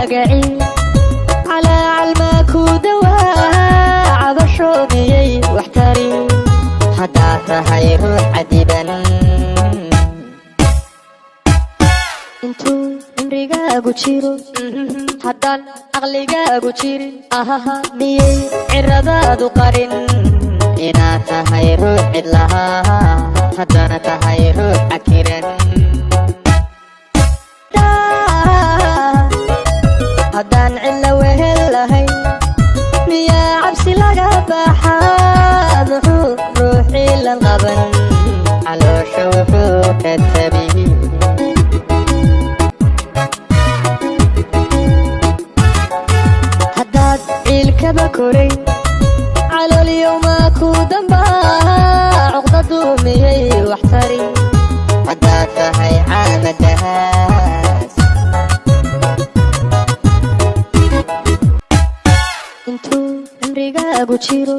Caaga ciil calaacal ku dawaa, cabasho miyay wax tari? Haddaad tahay ruux cadiban, intuu cimrigaagu jiro, haddaan caqligaagu jirin, ahaha, miyay ciradaadu qarin inaad tahay ruux cidlahaa, haddana tahay ruux cakiran? Haddaan cidla wehel lahayn, miyaa cabsi laga baxaa? Muxuu ruuxii lan qaban caloosha wuxuu ka tabi? Haddaad ciilkaba koray, calolyowmaa ku dambaa, cuqdadu miyay wax tari? Haddaad tahay caamadahaas, intuu cimrigaagu jiro,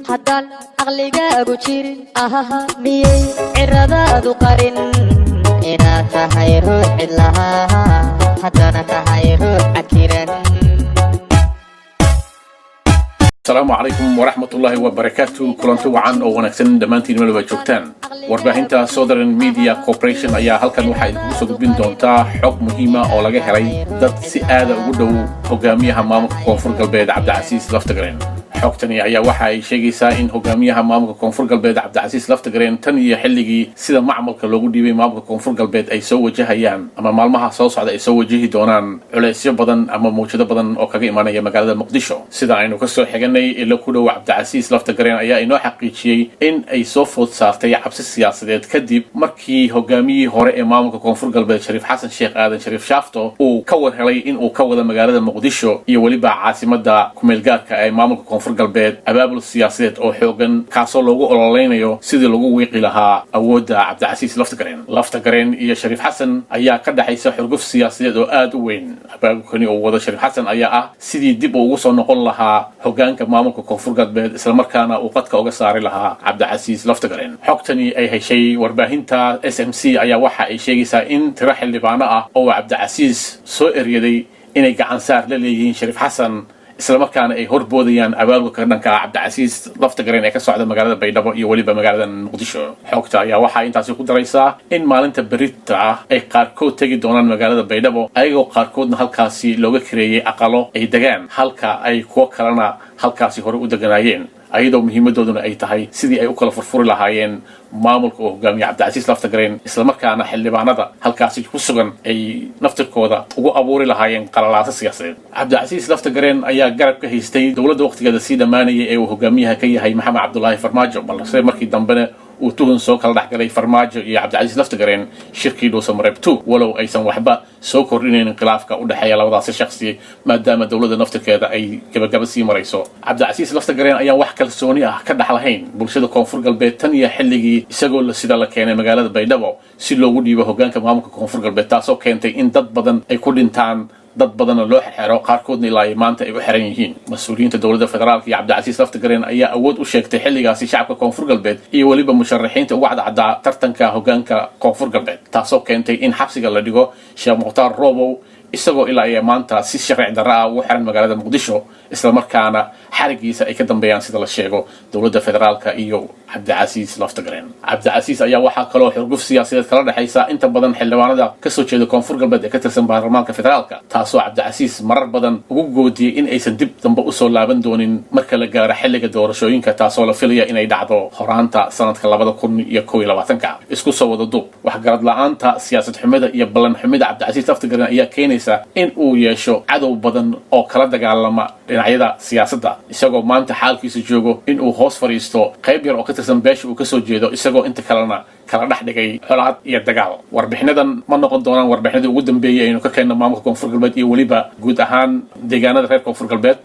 haddaan caqligaagu jirin, ahaha, miyay ciradaadu qarin inaad tahay ruux cidlahaa, haddana tahay ruux cakiran? Asalaamu calaykum waraxmatullaahi wabarakaatu. Kulanti wacan oo wanaagsan dhammaantiin meel waa joogtaan. Warbaahinta Southern Media Corporation ayaa halkan waxaa idinkugu soo gudbin doontaa xog muhiima oo laga helay dad si aada ugu dhow hogaamiyaha maamulka Koonfur Galbeed, Cabdicasiis Laftagareen. Xogtani ayaa waxa ay sheegaysaa in hogaamiyaha maamulka Koonfur Galbeed, Cabdicasiis Laftagareen, tan iyo xilligii sida macmalka loogu dhiibay maamulka Koonfur Galbeed ay soo wajahayaan ama maalmaha soo socda ay soo wajahi doonaan culeysyo badan ama mawjado badan oo kaga imanaya magaalada Muqdisho. Sida aynu kasoo xiganay ilo ku dhow Cabdicasiis Laftagareen ayaa inoo xaqiijiyey in ay soo food saartay cabsi siyaasadeed kadib markii hogaamiyihii hore ee maamulka Koonfur Galbeed, Shariif Xasan Sheekh Aadan, Shariif Shaafto, uu ka war helay in uu ka wada magaalada Muqdisho iyo weliba caasimada kumeelgaarka ee maamulka Koonfur Galbeed abaabul siyaasadeed oo xoogan, kaasoo loogu ololeynayo sidii lagu wiiqi lahaa awoodda Cabdicasiis Laftagareen. Laftagareen iyo Shariif Xasan ayaa ka dhexaysa xurguf siyaasadeed oo aada u weyn. Abaabulkani uu wado Shariif Xasan ayaa ah sidii dib uu ugu soo noqon lahaa hogaanka maamulka Koonfur Galbeed, islamarkaana uu qadka uga saari lahaa Cabdicasiis Laftagareen. Xogtani ay heshay warbaahinta SMC ayaa waxa ay sheegaysaa in tiro xildhibaano ah oo Cabdicasiis soo eryaday inay gacan saar la leeyihiin Shariif Xasan, islamarkaana ay horboodayaan abaabulka dhanka Cabdicasiis Laftagareen ee ka socda magaalada Baydhabo iyo weliba magaalada Muqdisho. Xogta ayaa waxaa intaasi ku daraysaa in maalinta berita ah ay qaarkood tegi doonaan magaalada Baydhabo, ayagoo qaarkoodna halkaasi looga kareeyey aqalo ay degaan, halka ay kuwo kalena halkaasi hore u deganaayeen, ayadoo muhiimadooduna ay tahay sidii ay u kala furfuri lahaayeen maamulka uu hogaamiye Cabdicasiis Laftagareen, islamarkaana xildhibaanada halkaasi ku sugan ay naftirkooda ugu abuuri lahaayeen qalalaaso siyaasadeed. Cabdicasiis Laftagareen ayaa garab ka haystay dowladda waqtigeeda sii dhammaanayay ee uu hogaamiyaha ka yahay Maxamed Cabdulaahi Farmaajo, balse markii dambena uu tuhun soo kala dhexgalay Farmaajo iyo Cabdicasiis Laftagareen shirkii Dhuusamareeb 2, walow aysan waxba soo kordhinayn khilaafka u dhexeeya labadaasi shakhsi, maadaama dowladda naftirkeeda ay gabagaba sii marayso. Cabdicasiis Laftagareen ayaan wax kalsooni ah ka dhex lahayn bulshada Koonfur Galbeed tan iyo xilligii isagoo sida la keenay magaalada Baydhabo si loogu dhiibo hogaanka maamulka Koonfur Galbeed, taasoo keentay in dad badan ay ku dhintaan, dad badanna loo xerxero, qaarkoodna ilaa ay maanta ay u xiran yihiin. Mas-uuliyiinta dowladda federaalka iyo Cabdicasiis Laftagareen ayaa awood u sheegtay xilligaasi shacabka Koonfur Galbeed iyo weliba musharaxiinta uga cadcaddaa tartanka hogaanka Koonfur Galbeed, taasoo keentay in xabsiga la dhigo Sheekh Mukhtaar Robow, isagoo ilaa iyo maanta si sharci darro ah ugu xiran magaalada Muqdisho, islamarkaana xarigiisa ay ka dambeeyaan, sida la sheego, dowladda federaalka iyo Cabdicasiis Laftagareen. Cabdicasiis ayaa waxaa kaloo xurguf siyaasadeed kala dhexaysa inta badan xildhibaanada kasoo jeeda Koonfur Galbeed ee ka tirsan baarlamaanka federaalka, taasoo Cabdicasiis marar badan ugu goodiyey in aysan dib dambe usoo laaban doonin marka la gaaro xilliga doorashooyinka, taasoo la filaya inay dhacdo horaanta sanadka 2021-ka. Isku soo wada duub, waxgarad la-aanta, siyaasad xumida iyo ballan xumida Cabdicasiis Laftagareen ayaa keenaysa in uu yeesho cadow badan oo kala dagaalama dhinacyada siyaasadda, isagoo maanta xaalkiisa joogo in uu hoos fadhiisto qayb yar oo ka tirsan beesha uu kasoo jeedo, isagoo inta kalena kala dhex dhigay colaad iyo dagaal. Warbixinadan ma noqon doonaan warbixinadii ugu dambeeyey aynu ka keenno maamulka Koonfur Galbeed iyo weliba guud ahaan deegaanada reer Koonfur Galbeed.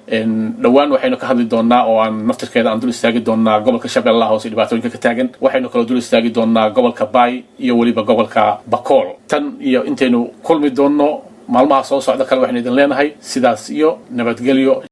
Dhowaan waxaynu ka hadli doonaa oo aan naftirkeeda aan dul istaagi doonaa gobolka Shabeellaha Hoose dhibaatooyinka ka taagan. Waxaynu kaloo dul istaagi doonaa gobolka Baay iyo weliba gobolka Bakool. Tan iyo intaynu kulmi doonno maalmaha soo socda kale, waxaynu idin leenahay sidaas iyo nabadgelyo.